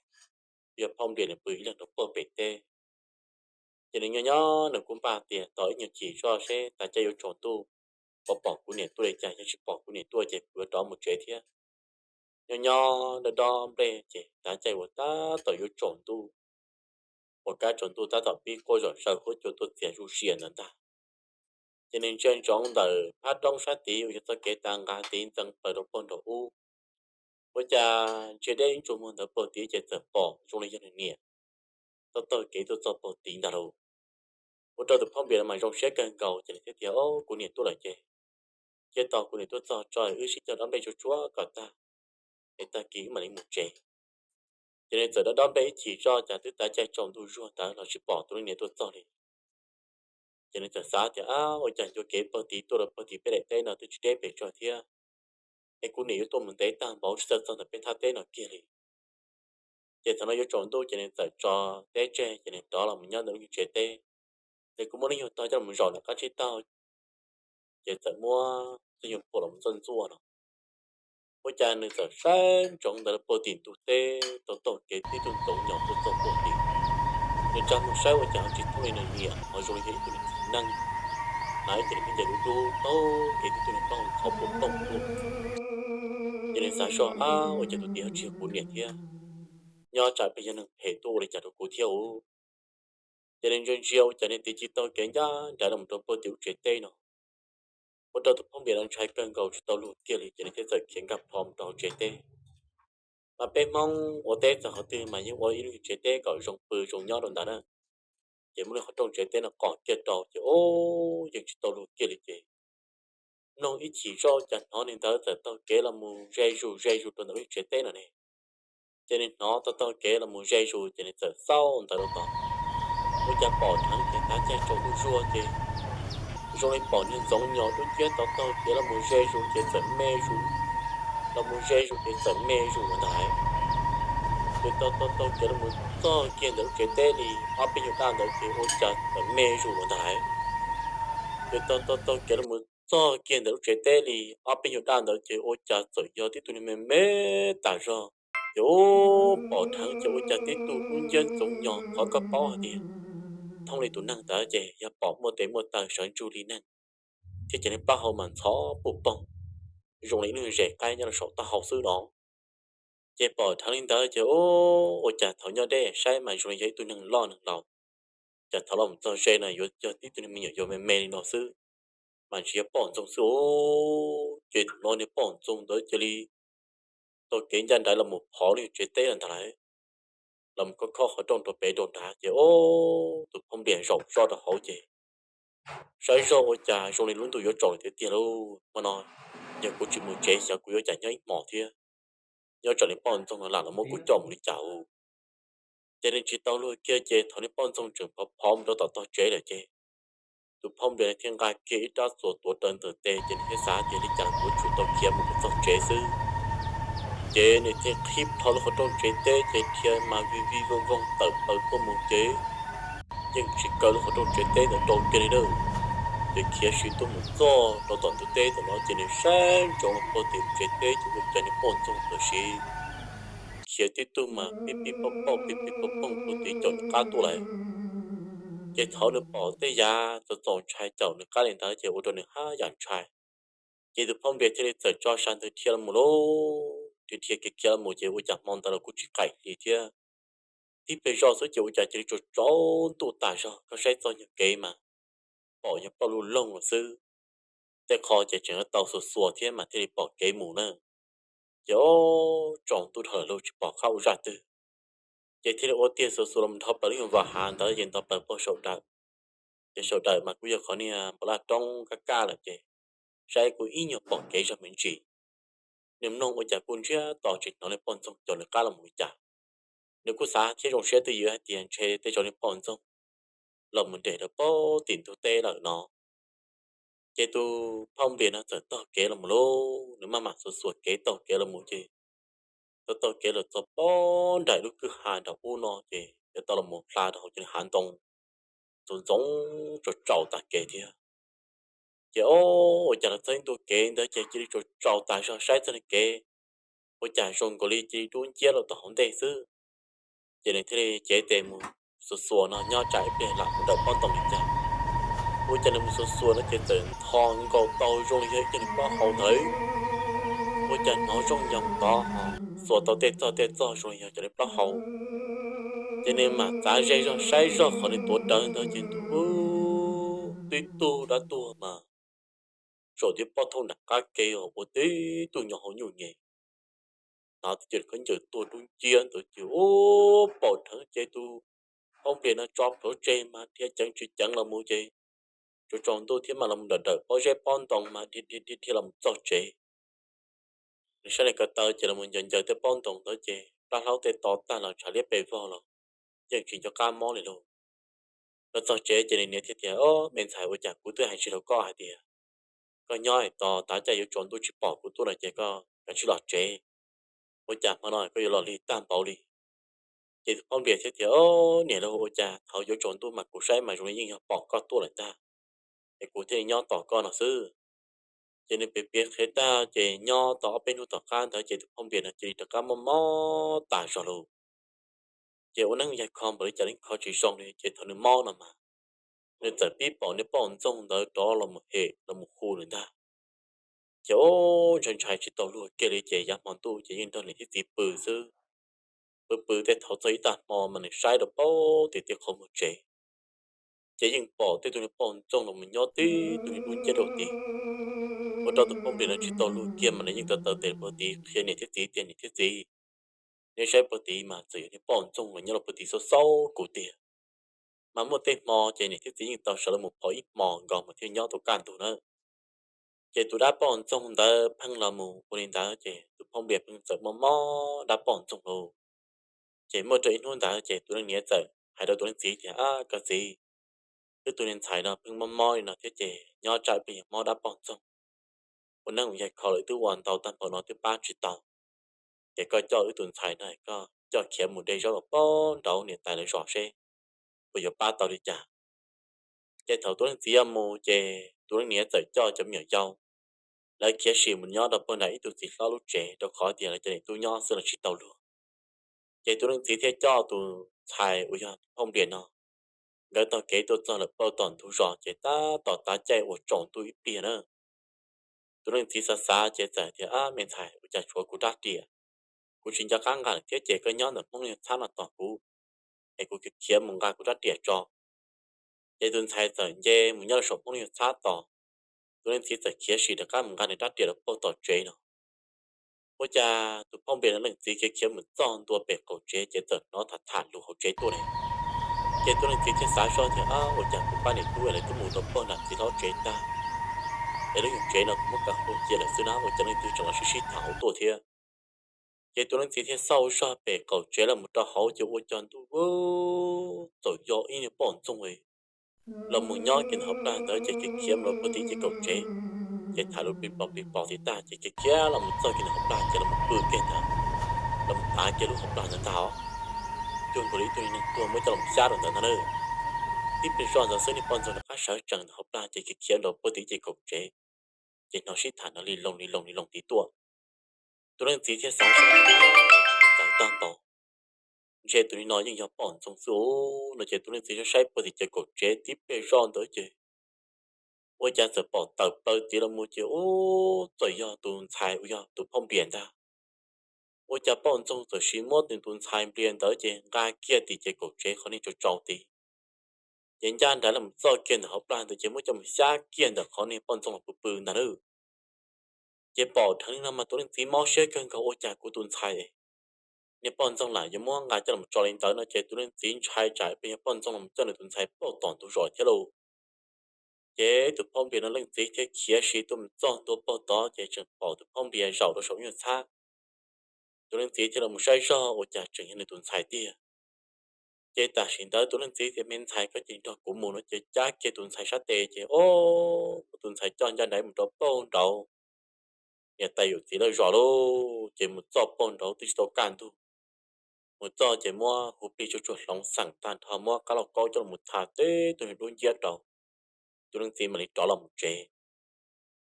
yog phauj nplias nws pw ib leeg rau puag pem teb. Ces nws nyob nyob nws kuj npaj tias tos ib nyuag chim zoj seb tav caij yuav tsaus ntuj, pom pom kuv niam tuaj li cas, yog tsis pom kuv niam tuaj ces kuv yuav rov mus tsev thiab. Nyob nyob dob dob nplej ces tav caij uas tab tom yuav tsaus ntuj, uas kab tsaus ntuj tab tom pib quaj zom zaws huab cua tuaj txias zuj zus ntawd ntag. Ces nws ntsia ntsoov ntawm phab roob sab tid uas yog txoj kev tav nqa tiv ntxeev plaws rau puag nraum ub, ua cas ntsia deb ib ntsug muag ntawd puag tid ces txawm pom zoo li yog nws niam taug taug kev tuaj txog puag tid ntag lauj. Ua rau tus phauj nplias no mas zoo siab kawg nkaus ces nws thiaj tias, Ob, kuv niam tuaj lawm ces cia tos kuv niam tuaj txog tso wb sib cog dob nplej tsuag tsuag kom tag, es tag kis wb mam li mus tsev. Ces nws txawm dob dob nplej ib chim zoj cas twb tav caij tsaus ntuj zuag ntawd los tsis pom tus leej niam tuaj txog li. Ces nws txawm xav tias, Ab, ua cas ncua kev puag tid tuaj rau puag tid peb daim teb no twb tsis deb pes tsawg thiab, es kuv niam yuav tuaj mus ntev tag npaum tsis txawj txog ntawm peb thaj teb no kiag li. Ces thaum no yuav tsaus ntuj ces nws txawm tso teb tseg ces nws rov los mus nyob ntawm lub nyuag tsev teb. Nws kuj muab lub nyuag tog coj los zaum nram qab tsib taug, ces txawm muab txoj nyuag phom los ntxuaj ntxuaj no. Ua cas nws txawm saib ntsoov ntawd puag tim ntug teb tau taug kev tib tug ntxoov nyos tuaj txog puag tim. Nws tsa muag saib ua cas ho tsis thooj li nws niam, ho zoo li yog ib tug niag txiv neej, hnav ib co niag me ncaws dub dub taug kev tib tug niag plaub hau txhov puag poog tuaj. Ces nws xav zoj, Ab, ua cas tus tid ho tsis yog kuv niam thiab, nyob tsam pheej yog neeg phem tuaj ua li cas rau kuv thiab ub. Ces nws ntsia ntsia ua cas niag tid cia li taug kev ncaj nraim los rau puag tim lub tsev teb no. Ua rau tus phauj nplias no ntshai kawg nkaus tsis tau luag kiag li ces nws thiaj txawm khiav nkag plho mus rau hauv tsev teb. Mas peb Hmoob ua teb txog qhov twg mas yeej ua ib lub tsev teb kom zoo pw zoo nyob rau ntawd na. Ces muab lub qhov rooj tsev teb no qom kiag rau ces o, yeej tsis tau luag kiag li ces mloog ib chim zoj cas hnov niag ntawd txawm taug kev los mus ze zus ze zus rau ntawm lub tsev teb no ne. Ces nws hnov taug taug kev los mus ze zus ces nws txawm xauj ntawd rau tod. Ua cas pom dheev ces tav caij tsaus ntuj zuag ces zoo li pom niag ntxoov nyos dub nciab taug taug kev los mus ze zus ces txawm me zus, los mus ze zus ces txawm me zus lawm ntag lauj. Ces taug taug taug kev los mus txog kiag ntawm lub tsev teb li ob peb nyuag daj ntawd ces ua cas txawm me zus lawm ntag lauj. Ces taug taug taug kev los mus txog kiag ntawm lub tsev teb li ob peb nyuag daj ntawd ces ua cas txawm yog tib tug niag me me tas zog. Ces pom dheev ces ua cas tib tug dub nciab ntxoov nyog qhov koj paub hais tias thooj li tus neeg ntawd ces yog pom muaj tes muaj taw sawv ntsug li neeg, thiab ces nws plaub hau mas ntxhov puj poog zoo li ib lub zes qaib nyob rau saum taub hau xwb no. Ces pom dheev li ntawd ces ua cas thaum nyob deb saib mas zoo li yog ib tug neeg loj neeg laus, cas thaum los txog ze no yuav yog tib tug neeg me nyuam yaus me me li no xwb, mas tsis yog poj ntxoog xwb os. Ces thaum no niag poj ntxoog ntawd cia li taug kev ncaj nraim los mus phov lub tsev teb los ntag lauj. Los mus khob khob qhov rooj rau pem rau nrad ces tus phooj nplias zaum zoj rau hauv ces saib zoj ua cas zoo li lub ntuj yuav tsaus tiag tiag lauj. Hmo no yog kuv tsis mus tsev xyov kuv yuav cas nyob ib hmos thiab. Nyob tsam niag poj ntxoog no lam los muab kuv coj mus li cas. Ces nws tsis tau luag kiag ces thaum niag poj ntxoog tseem phov phov mus rau tom tog tsev lawm ces tus phooj nplias thiaj nqa kiag ib rab txuas tuav rawv ntawm tes ces nws thiaj xav tias li cas los kuv yuav tsum tau khiav mus kom txog tsev xwb. Ces nws thiaj qhib plho lub qhov rooj tsev teb ces dhia mas vij vij voog voog tawm plaws tuaj mus ces yeej tsis kaw lub qhov rooj tsev teb ntawd rau kiag li na. Ces khiav siv tuaj mus txog rau tom ntug teb tom no ces nws saib ntsoov los puag tim tsev teb ces ua cas niag poj ntxoog tam sim khiav tib tug mas pib pib pog pooj pib pib pog pooj puag tim caum nws qab tuaj lawm. Ces thaum nws pom tej yav txaus txaus ntshai caum nws qab li ntawd ces ua rau nws haj yam ntshai. Ces tus phooj nplias thiaj li txawm tso sab ntawd dhia los mus lauj. Dhia dhia khiav khiav los mus ces ua cas hmo ntawd los kuj tsis qaim hli thiab. Tib pliag zoj xwb ces ua cas cia li tsaus tsaus ntuj tas zog, koj saib txoj nyuag kev mas pom nyuag plaub lug loog los xwb. Tej qho ces tseem tau xuas xuas thiab mas thiaj li pom kev mus na. Ces o, tsaus ntuj dhau lawm lauj tsis pom qab ua zaj twg. Ces thiaj li ua tiag xuas xuas los nrho plaws lub nyuag vas hav ntawd ces nto plaws puag saum dawm. Ces saum dawm mas kuj yog qhov niag npau laj roob kaj kaj lawm ces saib kuj ib nyuag pom kev zog me ntsis. Nws mloog ua cas kuj ntsiag to tsis hnov niag poj ntxoog caum nws qab los mus li cas. Nws kuj xav thiab zoo siab twj ywm hais tias ntshe tej zaum niag poj ntxoog los mus nres rau puag tim ntug teb lawm no. Ces tus phauj nplias no txawm taug kev los mus lauj, nws maj mam xuas xuas kev taug kev los mus ces txawm taug kev los txog puag nraim lub kwj ha nram ub no ces yuav tau los mus hla rau hauv cov hav ntoo ntxoov ntxoov tsaus tsaus tas kev thiab. Ces o, ua cas los txog ib ntu kev ntawd ces cia li tsaus tsaus tas zog saib txog niag kev ua cas zoo nkaus li cia li dub nciab los tom hauv ntej xwb. Ces nws thiaj li cev tes mus xuas xuas no nyob tsam ib pliag lam mus dawm pob ntoo li cas. Ua cas nws mus xuas xuas no ces txawm ntho nkaus tau zoo li yog ib co niag plaub hau ntawd. Ua cas hnov zoo nyoos tod ho xuas tau tej txoj tej txoj zoo li yog cov niag plaub hau. Ces nws mam txav ze zog saib zog qhov nws tuav rawv ntawd ces ntuj, twb tug dab tuag mas zaum tib pob thooj nram qab ke ua tib tug nyo hauv nyuj nyem. Hnov tib co khaub ncaws tuag dub nciab ntawd ces ua pom dheev ces tus phauj nplias no tso plhuav tseg mas dhia ceev tsis ceev los mus ces tsaus tsaus ntuj thiab mas los mus dawm dawm pob zeb pob ntoo mas dhia dhia dhia los mus txog tsev. Nws sab li ko taw ces los mus ncaws ncaws tej pob ntoo ntawd ces plab hlaub tej to tag los ntshav liab pes vog los yeej tsis nco qab mob li lauj. Los txog tsev ces nws niam thiaj tias, O, me ntxhais, ua cas kuv twb hais tsis rau koj hais tias koj nyob es tos tav caij yuav tsaus ntuj tsis pom kuv tuaj no ces koj kav tsij los tsev. Ua cas hmo no koj yuav los lig tag npaum li? Ces tus phauj nplias thiaj tias, O, niam lauj, ua cas thaum yuav tsaus ntuj mas kuv saib mas zoo li yeej yog pom koj tuaj lawm ntag, es kuv thiaj li nyob tos koj no xwb. Ces nws piav piav qhia tag ces nyob tau ob peb hnub tom qab ntawd ces tus phauj nplias no cia li rov qab mob mob tas zog lauj. Ces ua neeb yaig kho npaum li cas los kho tsis zoo li ces thaum nws mob no mas nws txawm pib pom niag poj ntxoog ntawd rov los mus hem los mus hu nws ntag. Ces ntshai ntshai tsis tau luag kiag li ces yav hmo ntuj ces yeej nrog niam thiab txiv pw xwb. Pw pw tej thaum txog ib tag hmo mas nws saib rau puag tim tej qhov muag tsev ces yeej pom tej tug niag poj ntxoog los mus nyob tib tug niag dub nciab rau tid. Ua rau tus phauj nplias no tsis tau luag kiag mas nws yeej taw taw tes rau puag tid qhia niam thiab txiv tias, Niam thiab txiv, nej saib puag tid mas txawm yog niag poj ntxoog los nyob rau puag tid xauj xauj kuv tiag. Mas muaj tej hmo ces niam thiab txiv yeej tau sawv los mus phov ib hmos nkaus mas thiaj nyob tau kaj ntug na. Ces tus dab poj ntxoog ntawd pheej los mus ua li ntawd ces tus phauj nplias pheej txawm mob mob dab poj ntxoog lauj. Ces muaj rau ib hnub ntawd ces tus leej niam txawm hais rau tus leej txiv tias, Ab, koj txiv, wb tus niag ntxhais no pheej mob mob li no thiab ces nyob tsam pheej yog mob dab poj ntxoog. Ua neeb ua yaig kho lawm twb ua ntau tag npaum no twb pab tsis tau. Ces koj coj wb tus ntxhais no koj coj khiav mus de zaub los pab nraud niam tais lawv zos seb puas yuav pab tau li cas. Ces thaum tus leej txiv mus ces tus leej niam txawm coj cov me nyuam yaus, lawv khiav sim mus nyob rau puag nram ib tug txiv hlob lub tsev, rau qhov tias lawv cov niam tub nyob xwb los tsis tau luag. Ces tus leej txiv thiaj coj tus ntxhais uas yog tus Phooj Nplias no, nkawd taug kev tuaj txog lawm puag tom ntug zos, ces tab tom tav caij uas tsaus ntuj ib pliag na. Tus leej txiv xav xav ces txawm tias, Ab, me ntxhais, ua cas tshuav kuv rab riam? Kuv tsis nco qab nqa lawm thiab, ces koj nyob ntawm Hmoob Nyuag Txhab no tos kuv, es kuv khiav mus nqa kuv rab riam tso. Ces tus ntxhais txawm nce mus nyob rau saum Hmoob Nyuag Txhab tos. Tus leej txiv txawm khiav sim rov qab mus nqa nws rab riam rau puag tom tsev no. Ua cas tus Phooj Nplias no leej txiv khiav khiav mus txog ntua pem qaum tsev, ces txawm hnov tham tham lus hauv tsev tuaj ne. Ces tus leej txiv thiaj xav zog tias, Ab, ua cas kuv pab niam tub lawv twb mus rau puag nram txiv hlob tsev tag, es lub nyuag tsev no kuv muab kaw hu cia lawm xwb na, ua cas leej twg tseem los sib sib tham hauv tuaj thiab? Ces tus leej txiv thiaj xauj zog pem qaum tsev los mus rau hauv, ces ua cas ntuj, txawm yog ib niag poj ntxoog los mus nyob kiag ntawm hauv plag ntawd, ces khiav khiav mus rau puag tim ib ce kaum tsev, ces tham lus plig pos plig pos tim tag, ces khiav khiav los mus txog kiag ntawm hauv plag, ces los mus pw kiag ntawd, los mus tav kiag lub hauv plag ntawd ntag os. Cuag nkaus li ib tug neeg tuag muab coj los xyab rau ntawd ntag na. Tib pliag zoj ntawd xwb niag poj ntxoog rov qab sawv tsees ntawm hauv plag, ces khiav khiav los puag tim ib ce kaum tsev, ces hnov sib tham no li loo li loo li loo tid tuaj. Tus leej txiv thiaj xav zog, txawv tag npaum, ntshe tus niag no yeej yog poj ntxoog xwb no, ces tus leej txiv saib saib puag tim ce kaum tsev tib pliag zoj ntawd ces ua cas txawm pom tawm plaws tid los mus, ces ub, txawm yog tus ntxhais uas yog tus Phooj Nplias ntag. Ua cas poj ntxoog txawm sis muab nws tus ntxhais Nplias ntawd ces nqa kiag tim ce kaum tsev qhov niag tsaus tsaus tid, ces ncaj nraim los mus txog kiag ntawm hauv plag ntawd, ces muab coj mus xyab kiag ntawm qhov niag poj ntxoog los pw pw ntag na. Ces pom dheev li no mas tus leej txiv mob siab kawg nkaus, ua cas kuv tus ntxhais niag poj ntxoog lam yuav muab nqa coj los tso li ntawd no, ces tus leej txiv ntshai tsam ib pliag poj ntxoog los coj nws tus ntxhais puag tom ntug zos thiab lauj. Ces tus Phooj Nplias no leej txiv thiaj khiav sim tuaj mus txog ntua puag tod, ces tseem pom tus Phooj Nplias zaum rau saum nyuag txhab. Tus leej txiv thiaj los mus saib zog, ua cas tseem yog nws tus ntxhais tiag. Ces tam sim ntawd tus leej txiv tias, Me ntxhais, koj cia li nrog kuv mus no, ces cab kiag tus ntxhais sab tes, ces o, muab tus ntxhais coj ncaj nraim mus rau puag nraud niam tais yawm txiv lawv zos lauj. Ces mus txog puag nraud twb tsis tau kaj ntug, mus txog ces muab huv plig tsuag tsuag hloov xeem tag nrho, muab qab lauj kaub coj los txhais tib tug niag dub nciab rau, tus leej txiv mam li rov los mus tsev.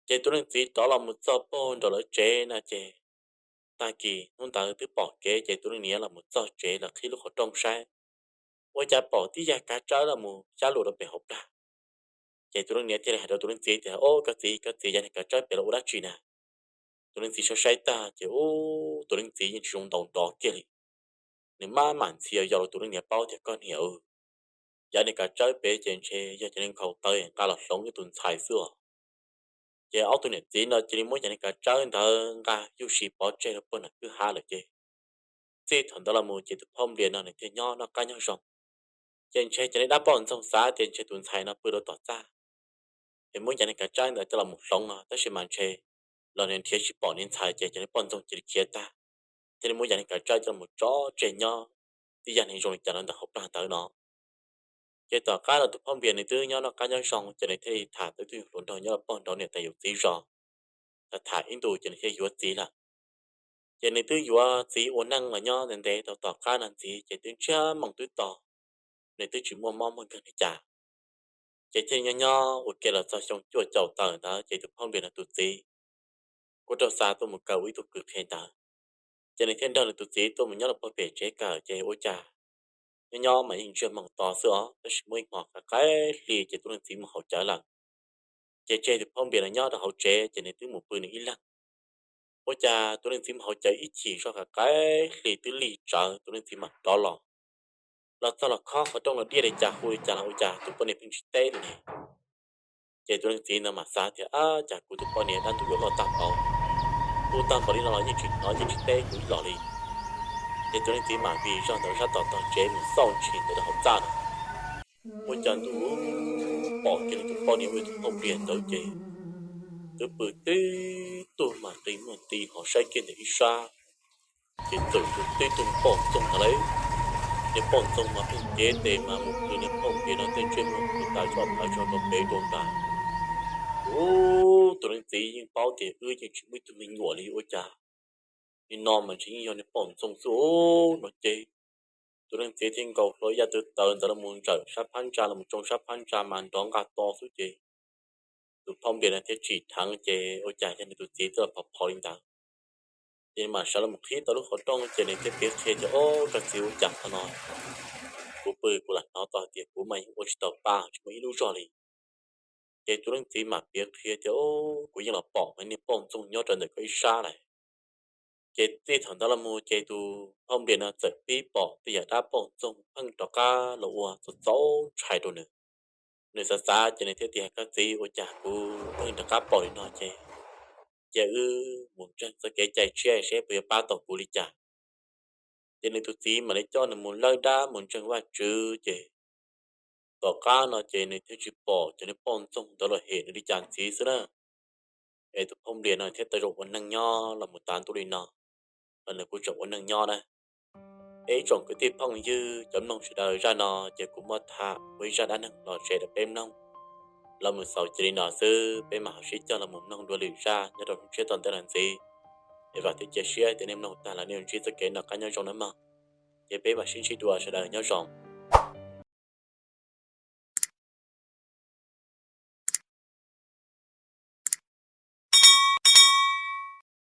Ces tus leej txiv rov los mus txog puag nraum lawv tsev na, ces tag kis hnub ntawd twb pom kev, ces tus leej niam los mus txog tsev los qhib lub qhov rooj saib, ua cas pom tib yag kav tsawb los mus xyab luas rau pem hauv plag. Ces tus leej niam thiaj li hais rau tus leej txiv tias, O, koj txiv, koj txiv, yav niag kav tsawb pem los ua dab tsi na? Tus leej txiv saib saib tag ces ub, tus leej txiv yeej tsis zoo ntaus nrov kiag li. Nws maj mam ntxhi yos rau tus leej niam paub tias, Koj niam, yav niag kav tsawb pem ces ntshe yog cov niag nkhaus taw nqa los hloov wb tus ntxhais xwb os. Ces ob tug niam txiv no cia li muab cov niag kav tsawb ntawd nqa yuj sis pov tseg rau puag nram kwj ha lawm ces txij thaum ntawd los mus ces tus Phooj Nplias no nws thiaj nyob noj qab nyob zoo. Ces ntshe cov niag dab poj ntxoog xav tias ntshe tus ntxhais no pw rau tom txaj, es muab cov niag kav tsawb ntawd coj los mus hloov no, tab sis mas ntshe los nrhiav tsis pom niag ntxhais, ces cov niag poj ntxoog cia li khiav tag, thiaj li muab cov niag kav tsawb coj los tso tseg nyob tib yam neeg zoo li cas no ntawm hauv plag ntawd no. Ces tom qab no tus Phooj Nplias nws twb nyob noj qab nyob zoo, ces nws thiaj li tham tau ib tug hluas nraug nyob rau puag nraud niam tais yawm txiv zos, tham tham ib ntus ces nws thiaj yuav txiv lawm. Ces nws twb yuav txiv ua neej los nyob ntev ntev tau tom qab no ntxiv, ces twb ntsiag moos twb to, nws twb tsis muaj mob muaj nkeeg li cas. Ces thiaj nyob nyob ua ke los txog xyoo cuaj caum tawm ntawd, ces tus Phooj Nplias no tus txiv kuj raug xa tuaj mus kaw ua ib tug kwv qhev ntawd. Ces nws thiaj nrog nws tus txiv tuaj mus nyob rau puag pem tsev kawm, ces ua cas nyob nyob mas yeej ntsiag moos to xwb os, tab sis muaj ib hmo qaim qaim hli ces tus leej txiv mus haus cawv lawm. Ces tseg tus Phooj Nplias no nyob rau hauv tsev, ces nws twb mus pw nws ib leeg. Ua cas tus leej txiv mus haus cawv ib chim zog qaim qaim hli twb lig tsawv, tus leej txiv mam rov los. Los txog los khob qhov rooj los diaj li cas hu li cas los ua cas tus poj niam pheej tsis teb li ne. Ces tus leej txiv ntawd mam xav tias, Ab, cas kuv tus poj niam dab ntub yuav loj tag npaum, hu tag npaum li no los yeej tsis hnov yeej tsis teb kuv ib los li. Ces tus leej txiv mam vij zog ntawm sab tom tog tsev mus xauj ntshis ntawd rau hauv txaj no, ua cas ntuj, pom kiag nws tus poj niam uas yog tus Phooj Nplias ntawd ces twb pw tib tug mas qi muag nti hos saib kiag ntawm ib sab, ces txawm tib tug poj ntxoog ntawd lauj. Niag poj ntxoog mas pheej cev tes mas mus plhws niag Phooj Nplias no tej ntsej muag plhws tas zog plhws zog rau pem rau nram. Ub, tus leej txiv yeej paub tias wb yeej tsis muaj ib tug me nyuam li, ua cas nim no mas ntshe yeej yog niag poj ntxoog xwb no ces tus leej txiv thiaj nkaus hlua ib yam twv taws ntawd los mus ntsawm sab phab ntsa los mus tsoo sab phab ntsa mas nrov nqa to xwb ces tus Tus phauj Nplias no thiaj tsim dheev ces ua cas yog nws tus txiv twb los phov phov li ntawd. Ces nws mam sawv los qhib tau lub qhov rooj ces nws thiaj piav qhia tias, Ob, koj txiv, ua cas qhov no kuv pw kuv lam hnov tau hais tias kuv mas yeej ua tsis tau pa tsis muaj ib lub zog li. Ces tus leej txiv mam piav qhia tias, Kuv yeej los pom niag poj ntxoog nyob rau ntawm koj ib sab lawm. Ces txij thaum ntawd los mus ces tus phauj Nplias no txawm pib pom tej yam dab poj ntxoog pheej rov qab los ua txaus txaus ntshai rau nws. Nws xav xav ces nws thiaj tias, Koj txiv, ua cas kuv pheej rov qab pom li no ces cia wb mus ntseeg txoj kev cai tshiab seb puas yuav pab tau kuv li cas. Ces nws tus txiv mam li coj nws mus lawb dab mus ntseeg Vajtswv ces tom qab no ces nws thiaj tsis pom cov niag poj ntxoog ntawd los hem nws li cas ntxiv xwb na. Es tus phauj Nplias no thiaj tau zaum ua neej nyob los mus tav ntuj li no los nws kuj tseem ua neej nyob na. Es ib tsoom kwv tij phooj ywg cov mloog sawv daws, zaj no ces kuv muab tham ua ib zaj dab neeg los tsev rau peb mloog los mus xaus cia li no xwb, peb mam ho sib cog los mus mloog dua lwm zaj nyob rau hnub tshiab tom ntej los ntxiv. Es vam thiab cia siab tias nej mloog tag los nej yuav ntsib txoj kev noj qab nyob zoo nawb mog. Ces peb mam sib ntsib dua, sawv daws nyob zoo.